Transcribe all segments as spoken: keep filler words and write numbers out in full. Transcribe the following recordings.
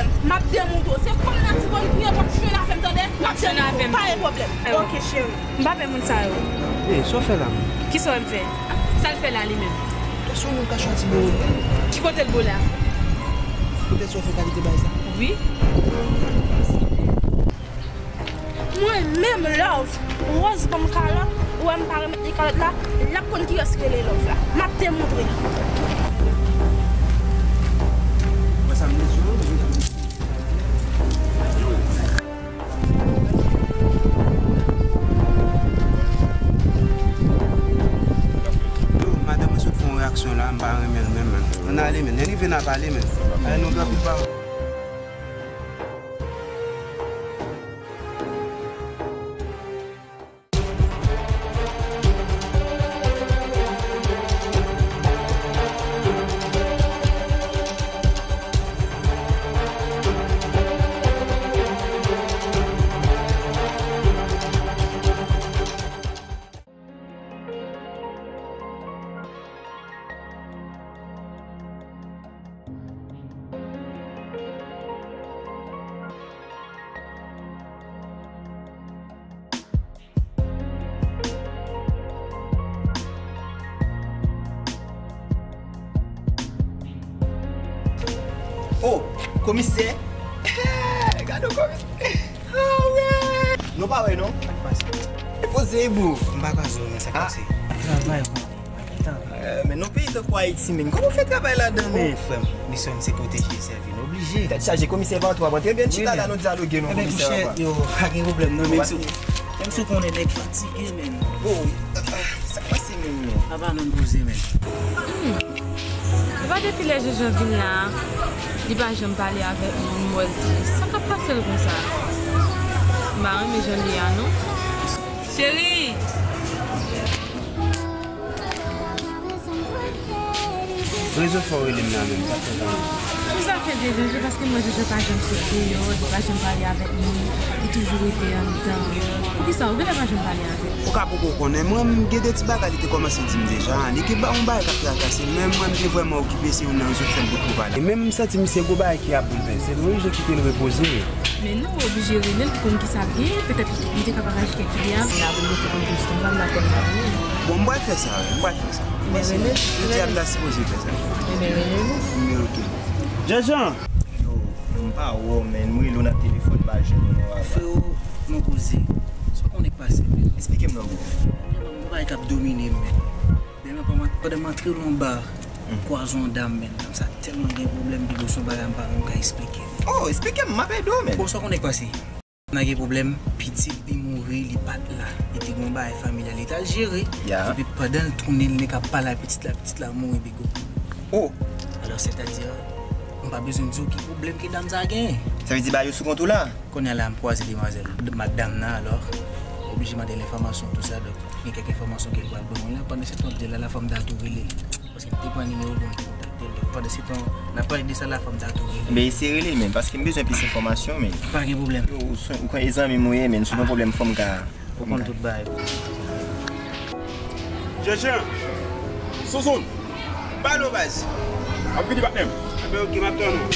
M ap demontre w. Se kòm Latibonit ou ye, w ap jwe avè m, tande? M ap demontre w. Pa gen pwoblèm. Ok, cheri. M pa pè moun sa yo. Ey, sa w fè la menm? Kisa w wè m fè? Sa l fè la li menm? Kèson moun ka chwazi nan yon moun? Ki kote l bo la? Poutèt sa w fè kalite bagay sa? Wi. Mwen menm, Love, Rose ban m kalòt, ou wè m pa remèt li kalòt la, l ap konn kilès ki rele Love la. M ap demontre l. Mwen sa m di w, wi. Yo, madanm mwen sot fè yon reyaksyon la, m pa renmen l menm, menm. Ann ale, menm. Lè n rive n a pale, menm. Ale, nou gen anpil pawòl. Oh, komisè! Gade yon komisè! Ah, wè! Non, pa wè, non? Sa k pase? Poze, bro. M pa ka zo, men sa k pase? Travay, bro. Eh, men nan peyi tankou Ayiti, men kòman w fè travay ladan, men? Oh, frè m, misyon m se pwoteje, sèvi, n oblije. Tèt chaje, komisè Vantwa, mwen te byen chita la, nou dyaloge, non, komisè Vantwa. Yo, pa gen pwoblèm, non, menm si, menm si w konnen nèg fatige, men. Oh, ah, ah, sa k pase menm, non? Apa non poze, men. Hmm. Se pa depi lè Jean Jean vin la, li pa janm pale avèk moun, m wè l di, sa k ap pase l konsa? M pa renmen jan l ye a, non. Cheri! Rezon fè w rele m la menm, sa fè zanmi. Pou zafè de Jean Jean, paske m wè Jean Jean pa janm sot deyò, li pa janm pale avèk moun, li toujou rete anndan. Poukisa ou genlè pa janm pale avè l? Ou ka poko konnen, mwen, m gen de ti bagay li te kòmanse di m deja, li gen ba-, yon bagay k ap trakase l, men mwen, m te vrèman okipe, se youn nan rezon k fè m potko pale. E menm m santi misye gwo bagay ki ap boulvèse l, mwen oblije kite l repoze. Men non, ou oblije rele l pou konn kisa l genyen, petèt li te ka pataje kèk ide avè w. Bon, m pral fè sa, wi, m pral fè sa. Ebyen, rele l. Jodi a m ta sipoze fè sa. Ebyen, rele l. Ebyen, ok. Jean Jean! Yo, m pa wè w, men m rele w nan telefòn, m pa jwenn ou non, papa. Freo, non poze. Sa w konnen k pase, men. Esplike m non, bro. Yon bagay k ap domine m, men. Dènye pandan m antre nan yon ba, m kwaze yon dam, men. Dam sa tèlman gen pwoblèm, bro, se yon bagay m pa menm ka esplike, men. Oh, esplike m, m ap ede w, men. Bon, sa w konnen k pase? Nan gen pwoblèm, pitit li mouri, li pa t la. Li te gen yon bagay familyal li t al jere. Ya. Epi pandan l tounen, li ap pale ak pitit la, pitit la mouri, bigo. Oh! Alò, sètadi, m pa bezwen di w ki pwoblèm ke dam sa genyen. Sa vle di bagay yo sou kont ou la? Kounye a la, m kwaze demwazèl, madam nan, alò, oblije mande l enfòmasyon, tou sa, donk, gen kèk enfòmasyon ke l pral ban mwen la. Pandan se tan, m te la, la fanm ta tou rele l. Paske m te pran nimewo l pou m te kontakte l. Donk, pandan se tan, n ap pale de sa, la fanm ta tou rele l. Men eseye rele l, men, paske m bezwen plis enfòmasyon, men. Pa gen pwoblèm. Ou, ou, ou konn e zanmi m ou ye, men, si w gen pwoblèm, fò m ka. Ou konn tout bagay. Jeje! Souzoun! Balo, baz! M ap vini, patnè m. Enben, ok, m ap tann ou.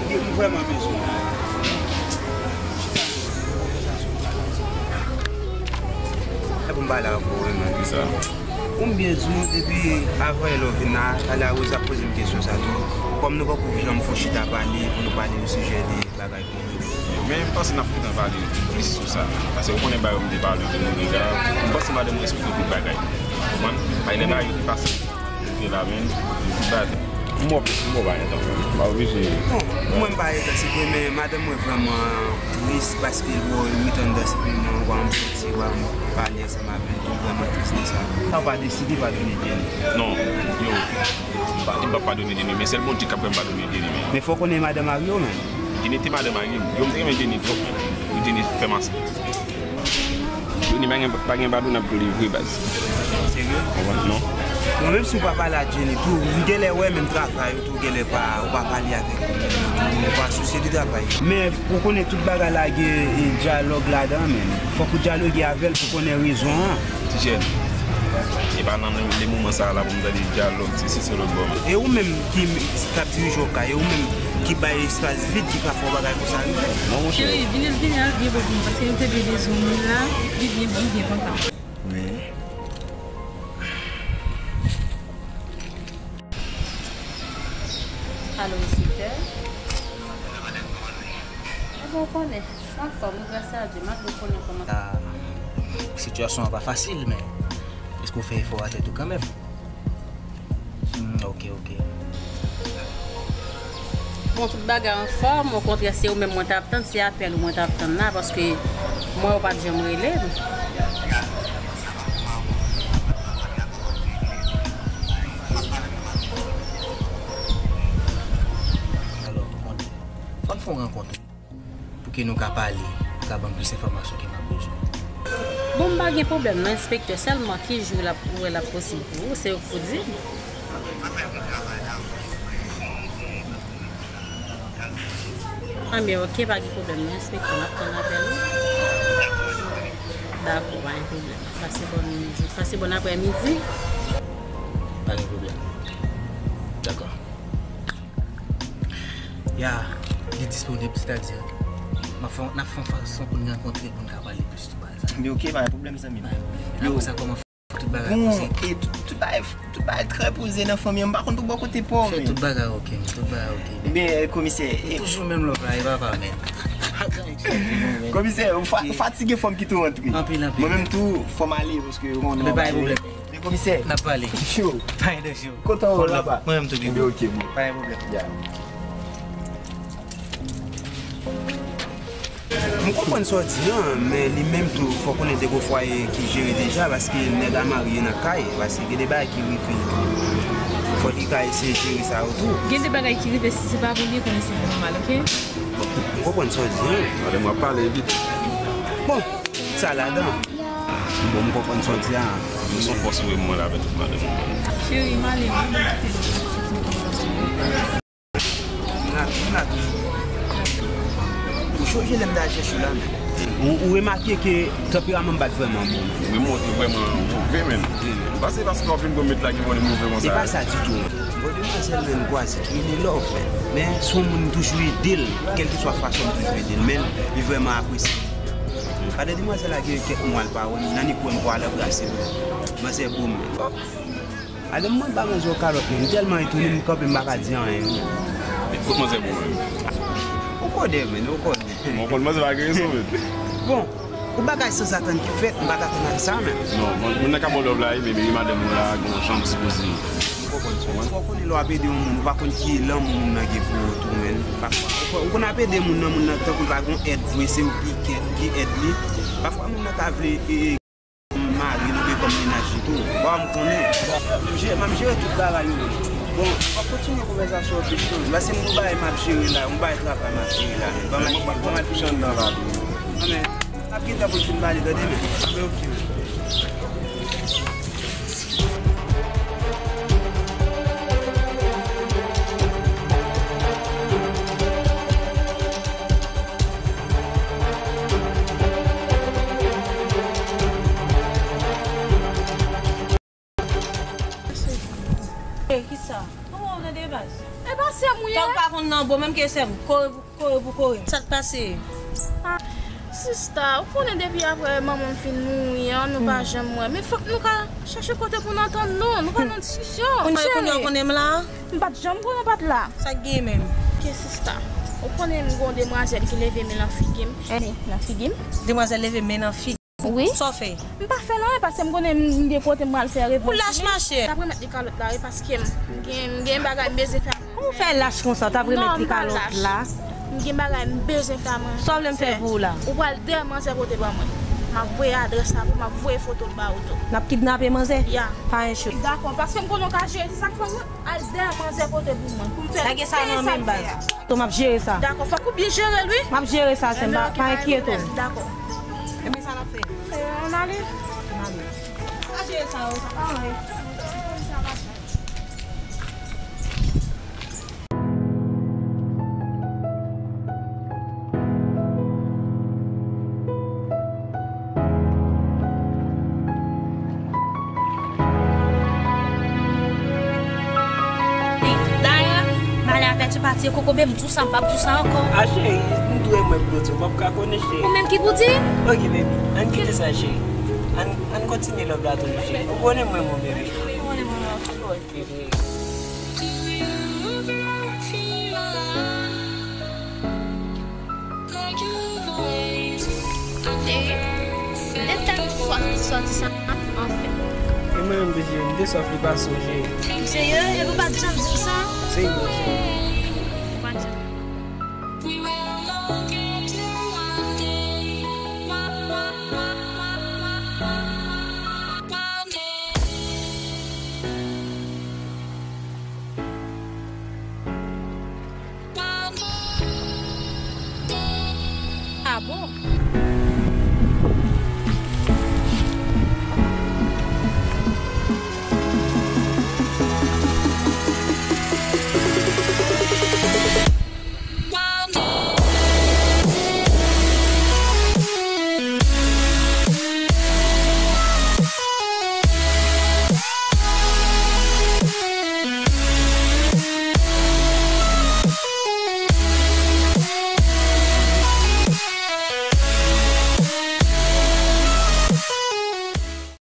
Yo, m vrèman bezwen. E pou m pale avè w, wi, man. Kisa? Ou m byen di w, epi avan lè w vin la, talè a Rose ap poze m kesyon sa tou. Kòm nou poko janm fè yon chita pale, pou nou pale yon sijè de bagay. Men m panse n ap gentan pale plis sou sa. Paske ou konnen bagay yo m te pale w de nou deja. M panse madanm ou esplike tout bagay. Konprann? Ay lè bagay yo te pase. Yo te la menm. Tout bagay. M wè, m wè bagay tan. M pa oblije. Bon, mwen m pa entasike, men madanm mwen vrèman tris paske l wè w met anndan sitiyasyon an, w a m santi, w a m pale ansanm avè l, li vrèman tris de sa. Sa w pa deside padone Jenny? Non, yo, m pa, m p ap padone Jenny, men sèl Bondye k ap fè m padone Jenny, men. Men fò w konnen madanm mari w, men. Jenny te madanm mari m. Yo, m te renmen Jenny twòp, men. Jenny fè m ansanm. Jenny pa gen, pa gen padonab pou li vre, baz. Serye? Konprann? Non. Bon, menm si w pa pale ak Jenny tou, m genlè wè menm travay ou tou, genlè pa, ou pa pale avèk li, ou pa sousye de travay. Men, ou konnen tout bagay la gen, e, dyalòg ladan, men. Fòk ou dyaloge avè l pou konnen rezon an. Ti Jèn, e pa nan le moman sa a la pou m tande dyalòg ti, si se lòt bò, men. E ou menm ki t ap dirije w kay, e ou menm ki bay espas vid ki ka fè yon bagay konsa rive. Non, monchè. Cheri, vini, vini al byen bò pou mwen, paske nou te dwe de zon moun la, li byen, li byen kontan. Wi. Alo, reseptè? Ebyen, ou konnen, m anfòm, wi, gras a Dye, malgre w konnen kòman. Ah, sitiyasyon an pa fasil, men èske w fè efò a tèt ou kanmenm? Hmm, ok, ok. Bon, tout bagay anfòm, okontrè, se ou menm mwen t ap tann, se apèl ou mwen t ap tann la, paske mwen, ou pa t janm rele m. Alò, ou konnen, fò n fè yon rankont, wi, pou ke nou ka pale, pou ka ban m plis enfòmasyon ke m ap bezwen. Bon, m pa gen pwoblèm non, enspektè, sèlman ki jou l ap, ou wè l ap posib pou ou, se ou k pou di m. Anben, ok, pa gen pwoblèm non, enspektè, m ap tann apèl ou. Dakò, pa gen pwoblèm. Pase bòn, pase bòn aprèmidi. Pa gen pwoblèm. Dakò. Ya, li disponib, sètadi, n ap fè, n ap fè yon fason pou n rankontre, pou n ka pale plis sou bagay sa. Men ok, pa gen pwoblèm, zanmi m. Pa gen pwoblèm. Yo. Apre sa, kòman fè tout bagay poze? Bon, e tout, tout bagay, tout bagay trè poze nan fanmi an. M pa konn pou bò kote pa w, men. Tout bagay ok, tout bagay ok. Men, e, komisè, e toujou menm lòv la, e papa, men. Komisè, ou fa-, ou fatige, fò m kite w antre. Anpil, anpil. Mwen menm tou, fò m ale, paske ou konnen. Men pa gen pwoblèm. Men komisè. N ap pale. Cho. Pa gen de cho. Kontan wè w laba. Mwen menm tou, bebe. Ok, bon. Pa gen pwoblèm. Ya. M konprann sa w di an, men li menm tou, fò w konnen te gon fwaye ki jere deja, paske nèg la marye nan kay, paske gen de bagay ki rive tou. Fò li ka eseye jere sa yo tou. Gen de bagay ki rive, si se pa pou li, konnen se nòmal, ok? M konprann sa w di an. Madanm w ap pale vit. Bon, sa ladan. Bon, m konprann sa w di a. Nou se yon fòs pou mwen la avèk tout madanm mwen. Cheri, m ale wi, m kite w. M la, m la toujou. Ou sonje lè m t al chèche w la, men. Ou, ou remake ke tanperaman m pa t vrèman bon. Wi, m montre vrèman move, men. M panse paske w ap vin gon met la ki vòlè move konsa. Se pa sa ditou, men. Bon, demwazèl, men, m kwaze, li love, men. Men, se yon moun m toujou ede l, kèlkeswa fason m toujou ede l, men li vrèman apresye. Pandan demwazèl la gen kèk mwa l pa wè m, nan ni kwè m kwa l anbrase m. Manzè bon, men. Ale mwen ba manzè yon kalòt, men. M tèlman etone, m kanpe, m pa ka di anyen. Kot manzè bon, men? Ou konnen, men, ou konnen. Mwen konn manzè pa gen rezon, men. Bon, ou bagay sanzatann ki fèt, m pa t atann ak sa, men. Non, moun, moun nan ka ba w love la, wi, men, men madanm ou la, gon jan m sipoze. M konprann sa. Fò w konnen lè w ap ede yon moun, ou pa konn ki lanmou moun nan gen pou ou tou, men. Pafwa, ou konn, ou konn ap ede moun nan, moun nan tankou l pa gon èd vre, se ou ki, ki, ki èd li. Pafwa, moun nan ka vle, e, e, mari l oubyen kòm mennaj li tou. Bon, m konnen. M ap jere, m ap jere tout bagay yo. Bon, w ap kontinye konvèsasyon an plis tou. Paske m gon bagay m ap jere la, yon bagay travay m ap jere la. Ban m al, ban m al touche anndan la tou. Anben, n ap gen tan pou n fin pale, tande, men. Anben, ok, men. E, kisa? Kòman w nan debaz? E pa sè m ou ye? Tòg pa konn nan bon, menm ke sè m. Kore pou, kore pou kore m. Sa k pase? Ah, sista, ou konnen depi apre manman m fin mouri an, nou pa janm wè. Men fòk nou ka chèche kote pou n antann nou. Nou pa nan diskisyon. Kounye a, kounye a w konnen m la? M pa t janm konnen w pa t la. Sa k gen menm? Ke sista, ou konnen m gon demwazèl ki leve men nan figi m. Nan figi m? Demwazèl leve men nan figi. Wi. Sa w fè? M pa fè nan anyen, paske m konnen m gen kote m pral fè revanj. Ou lach, machè. T ap remèt li kalòt la, wi, paske m gen, m gen bagay m bezwen fè. Kòman w fè lach konsa? W t ap remèt li kalòt la? M gen bagay m bezwen fè a mwen. Sa w vle m fè pou ou la? Ou pral dèyè manzè pote ban mwen. M ap voye adrès la pou ou, m ap voye foto l ba ou tou. N ap kidnape manzè? Ya. Pa gen cho. Dakò, paske m konnen w ka jere, se sa k fè mwen al dèyè manzè pote pou mwen. Pou m fè. Lage sa nan men m, baz. Tou m ap jere sa. Dakò, fòk ou byen jere l, wi. M ap jere sa, sè m, pa enkyete w. Dakò. Ebyen, sa n ap fè? Ann ale. Ann ale. Pa jere sa yo, sa pa anyen. Se kokobe, m di w sa, m p ap di w sa ankò. A cheri, m tou renmen pou Bondye, w p ap ka konnen cheri. Ou menm ki pou di? Ok baby, ann kite sa cheri. Ann, ann kontinye love la toujou cheri. Ou konnen mwen bon baby. Ou konnen mwen bon. Ok cheri. Cheri, e tèm fwa ti sòti sa anfen. E mwen menm tou cheri, m te sòf li pase w cheri. Ou serye? Epi w pa t janm di m sa? Se bon cheri.